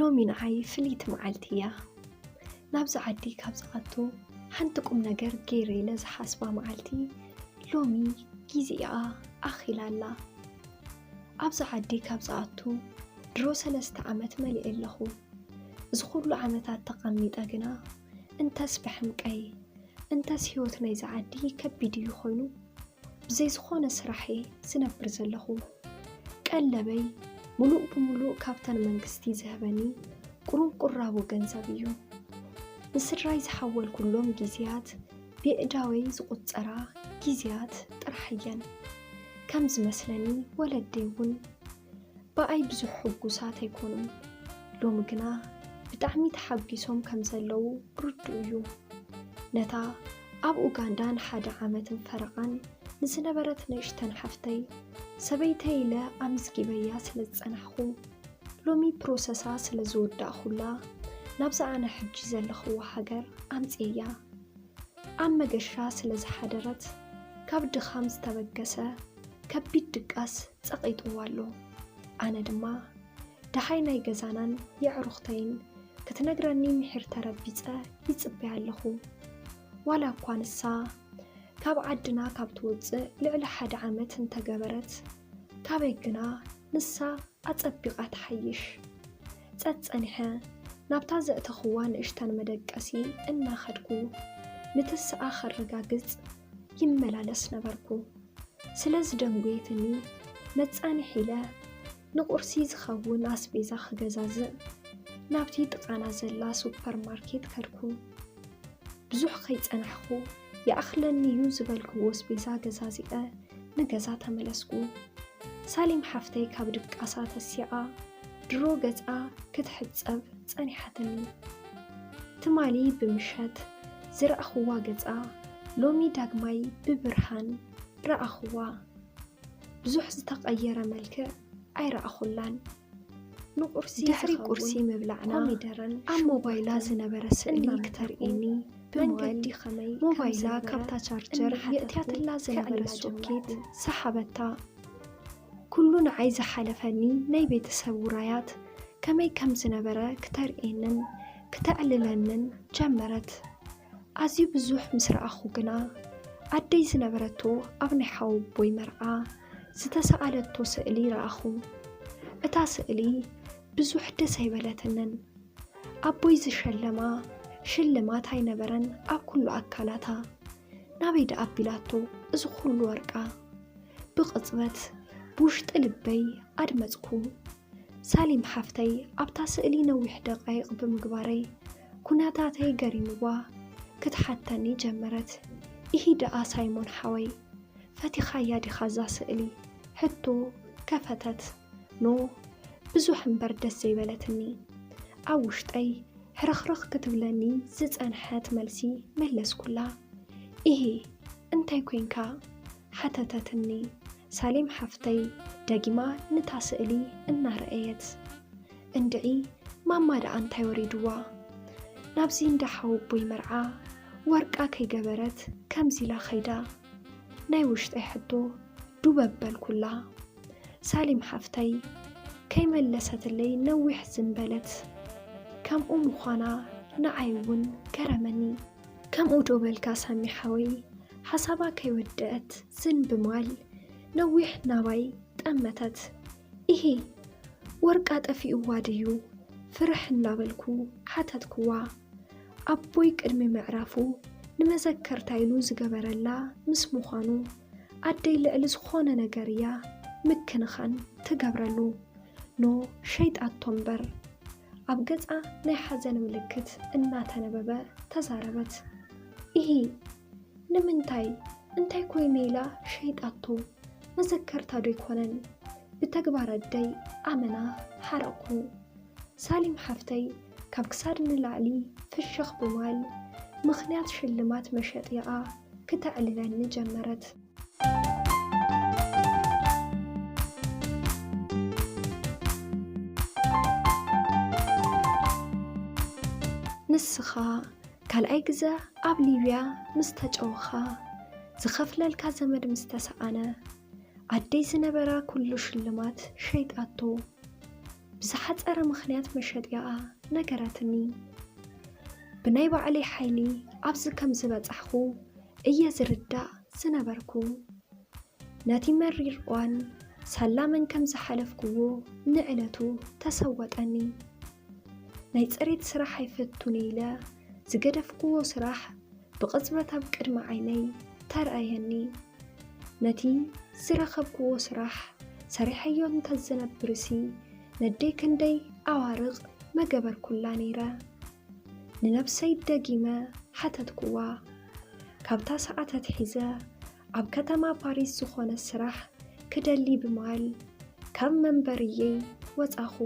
ሎሚ ንዓይ ፍልይቲ መዓልቲ እያ። ናብዚ ዓዲ ካብ ዝኣቱ ሓንቲ ቁም ነገር ገይረ ኢለ ዝሓስባ መዓልቲ ሎሚ ግዜኣ ኣኺላ ኣላ። ኣብዚ ዓዲ ካብ ዝኣቱ ድሮ ሰለስተ ዓመት መሊኤ ኣለኹ። እዚ ኩሉ ዓመታት ተቐሚጠ ግና እንተስ ብሕምቀይ እንተስ ህይወት ናይዚ ዓዲ ከቢድ እዩ ኮይኑ ብዘይ ዝኾነ ስራሕ እየ ዝነብር ዘለኹ። ቀለበይ ሙሉእ ብሙሉእ ካብተን መንግስቲ ዝህበኒ ቁሩብ ቁራቦ ገንዘብ እዩ። ንስድራይ ዝሓወልኩሎም ግዜያት ብየእዳወይ ዝቑጸራ ግዜያት ጥራሕ እየን። ከም ዝመስለኒ ወለደይ እውን ብኣይ ብዙሕ ሕጉሳት ኣይኮኑን። ሎሚ ግና ብጣዕሚ ተሓጒሶም ከም ዘለዉ ርዱእ እዩ። ነታ ኣብ ኡጋንዳ ንሓደ ዓመትን ፈረቓን ንዝነበረት ንእሽተን ሓፍተይ ሰበይተይ ኢለ ኣመዝጊበያ ስለ ዝጸናሕኩ፣ ሎሚ ፕሮሰሳ ስለ ዝወዳእኩላ ናብዛ ኣነ ሕጂ ዘለኽዋ ሃገር ኣምጽኤያ። ኣብ መገሻ ስለ ዝሓደረት ካብ ድኻም ዝተበገሰ ከቢድ ድቃስ ጸቒጥዋ ኣሎ። ኣነ ድማ ደሃይ ናይ ገዛናን የዕሩኽተይን ክትነግረኒ ምሒር ተረቢጸ ይጽበያ ኣለኹ። ዋላ እኳ ንሳ ካብ ዓድና ካብ ትወጽእ ልዕሊ ሓደ ዓመት እንተገበረት፣ ካበይ ግና ንሳ ኣጸቢቓ ትሓይሽ። ጸጸኒሐ ናብታ ዘእተኽዋ ንእሽተን መደቀሲ እናኸድኩ፣ ምትስኣ ከረጋግጽ ይመላለስ ነበርኩ። ስለ ዝደንጎየትኒ፣ መጻንሒ ኢለ ንቑርሲ ዝኸውን ኣስቤዛ ክገዛዝእ ናብቲ ጥቓና ዘላ ሱፐርማርኬት ከድኩ። ብዙሕ ከይጸናሕኩ፣ ይኣኽለኒ እዩ ዝበልክዎ ኣስቤዛ ገዛዚአ ንገዛ ተመለስኩ። ሳሌም ሓፍተይ ካብ ድቃሳ ተሲኣ ድሮ ገጻ ክትሕጸብ ጸኒሓትኒ። ትማሊ ብምሸት ዝረኣኽዋ ገጻ ሎሚ ዳግማይ ብብርሃን ረኣኽዋ። ብዙሕ ዝተቐየረ መልክዕ ኣይረኣኹላን። ንቁርሲ ድሕሪ ዝኸውን ቁርሲ ምብላዕና ኮሚደረን ኣብ ሞባይላ ሽጉርትን ዝነበረ ስእሊ እናመተርኩ ክተርእየኒ ብምባል መንገዲ ከመይ ከም ሞባይላ ዝነበረ ካብታ ቻርጀር እናሓተትኩ የእትያትላ ዝነበረት ከዕልላ ሶኬት ጀመርኩ። ሰሓበታ። ኩሉ ንዓይ ዝሓለፈኒ ናይ ቤተሰብ ውራያት ከመይ ከም ዝነበረ ክተርእየንን ክተዕልለንን ጀመረት። ኣዝዩ ብዙሕ ምስ ረኣኹ ግና፣ ኣደይ ዝነበረቶ ኣብ ናይ ሓወቦይ መርዓ ዝተሰኣለቶ ስእሊ ረኣኹ። እታ ስእሊ ብዙሕ ደስ ኣይበለትንን። ኣቦይ ዝሸለማ ሽልማት ኣይነበረን ኣብ ኩሉ ኣካላታ። ናበይ ደኣ ኣቢላቶ እዚ ኩሉ ወርቃ? ብቕጽበት ብውሽጢ ልበይ ኣድመጽኩ። ሳሊም ሓፍተይ ኣብታ ስእሊ ነዊሕ ደቓይቕ ብምግባረይ ኩነታተይ ገሪምዋ ክትሓተኒ ጀመረት። ኢሂ ደኣ ሳይሞን ሓወይ፣ ፈቲኻያ ዲኻ እዛ ስእሊ? ሕቶ ከፈተት። ኖ፣ ብዙሕ እምበር ደስ ዘይበለትኒ። ኣብ ውሽጠይ ሕርኽርኽ ክትብለኒ ዝጸንሐት መልሲ መለስኩላ። ኢሂ፣ እንታይ ኮይንካ? ሓተተትኒ ሳሌም ሓፍተይ ደጊማ ንታ ስእሊ እናረኣየት። እንድዒ ማማ ደኣ እንታይ ወሪድዋ? ናብዚ እንዳ ሓወቦይ መርዓ ወርቃ ከይገበረት ከምዚ ኢላ ከይዳ። ናይ ውሽጠይ ሕቶ ዱብ ኣበልኩላ። ሳሌም ሓፍተይ ከይመለሰትለይ ነዊሕ ዝን በለት። ከምኡ ምዃና ንዓይ እውን ገረመኒ። ከምኡ ዶ በልካ ሳሚ ሓወይ? ሓሳባ ከይወደአት ዝን ብማል ነዊሕ ናባይ ጠመተት። ኢሂ፣ ወርቃ ጠፊእዋ ድዩ? ፍርሕ እናበልኩ ሓተትክዋ። ኣቦይ ቅድሚ ምዕራፉ ንመዘከርታ ኢሉ ዝገበረላ ምስ ምዃኑ፣ ኣደይ ልዕሊ ዝኾነ ነገር እያ ምክንኻን ትገብረሉ። ኖ፣ ሸይጣቶ እምበር። ኣብ ገጻ ናይ ሓዘን ምልክት እናተነበበ ተዛረበት። ኢሂ፣ ንምንታይ? እንታይ ኮይነ ኢላ ሸይጣቶ? መዘከርታ ዶ ኣይኮነን? ብተግባር ኣደይ ኣመና ሓረቕኩ። ሳሊም ሓፍተይ ካብ ክሳድ ንላዕሊ ፍሽኽ ብማል ምኽንያት ሽልማት መሸጢኣ ክተዕልለኒ ጀመረት። ንስኻ ካልኣይ ግዘ ኣብ ሊብያ ምስ ተጨወኻ፣ ዝኸፍለልካ ዘመድ ምስ ተሰኣነ፣ ኣደይ ዝነበራ ኩሉ ሽልማት ሸይጣቶ። ብዝሓጸረ ምኽንያት መሸጢኣ ነገረትኒ። ብናይ ባዕለይ ሓይሊ ኣብዚ ከም ዝበጻሕኹ እየ ዝርዳእ ዝነበርኩ። ነቲ መሪር እዋን ሳላ መን ከም ዝሓለፍክዎ ንዕለቱ ተሰወጠኒ። ናይ ጽሬት ስራሕ ኣይፈቱን ኢለ ዝገደፍክዎ ስራሕ ብቕጽበት ኣብ ቅድሚ ዓይነይ ተራእየኒ። ነቲ ዝረኸብክዎ ስራሕ ሰሪሐዮ እንተዝነብርሲ ነደይ ክንደይ ኣዋርቕ መገበርኩላ ነይረ። ንነብሰይ ደጊመ ሓተትክዋ። ካብታ ሰዓት ኣትሒዘ ኣብ ከተማ ፓሪስ ዝኾነ ስራሕ ክደሊ ብምባል ካብ መንበርየይ ወጻኹ።